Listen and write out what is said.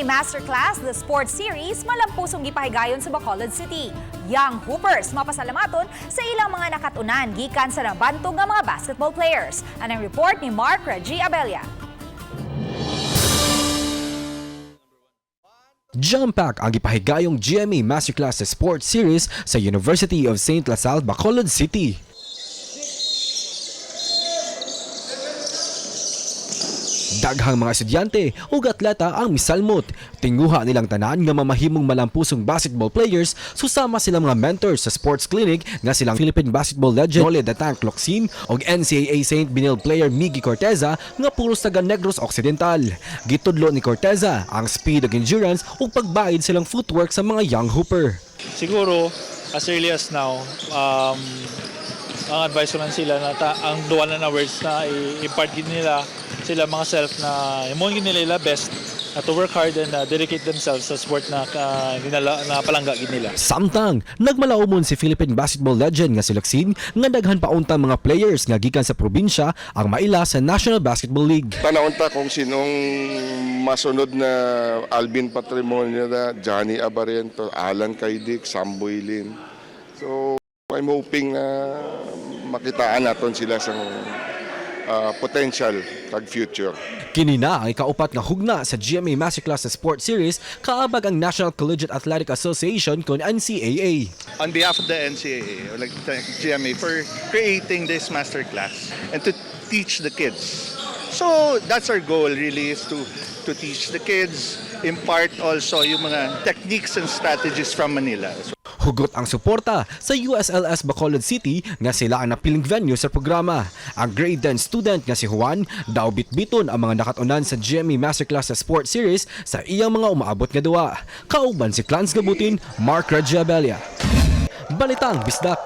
Masterclass, The Sports Series, malampusong gipahigayon sa Bacolod City. Young Hoopers mapasalamaton sa ilang mga nakatunan gikan sa nabantog nga mga basketball players. Anang report ni Mark Raji Abella. Jam-pack ang gipahigayong GMA Masterclass sa Sports Series sa University of St. La Salle, Bacolod City. Daghang mga estudyante ug atleta ang misalmot. Tinguha nilang tanan nga mamahimong malampusong basketball players, susama silang mga mentors sa sports clinic nga silang Philippine basketball legend Nole the Tank Locsin ug NCAA St. Benilde player Miggy Corteza nga puros taga Negros Occidental. Gitudlo ni Corteza ang speed ug endurance ug pagbayad silang footwork sa mga young hooper. Siguro, as early as now, ang advice ko lang sila na ang duwa na words na i-impart gid nila sila mga self na imong gid nila ila best na to work hard and dedicate themselves sa sport na ginala, na palangga gid nila. Samtang, nagmalaumon si Philippine basketball legend nga si Locsin nga daghan pa untang mga players nga gikan sa probinsya ang maila sa National Basketball League. Tanawon ta kung sinong masunod na Alvin Patrimonio na, Johnny Abarrientos, Allan Caidic, Samboy Lim. So, I'm hoping na makitaan naton sila sa potential kag future. Kini na ang ikaupat nga hugna sa GMA Masterclass sa Sports Series kaabag ang National Collegiate Athletic Association kon NCAA. On behalf of the NCAA, I would like to thank GMA for creating this masterclass and to teach the kids. So that's our goal, really, is to teach the kids, impart also yung mga techniques and strategies from Manila. Hugot ang suporta sa USLS Bacolod City nga sila ang napiling venue sa programa. Ang grade 10 student nga si Juan daw bitbiton ang mga nakatunan sa GMA Masterclass sa Sports Series sa iyang mga umaabot nga duwa. Kauban si Clans Gabutin, Mark Regiabelia. Balitang Bisdak.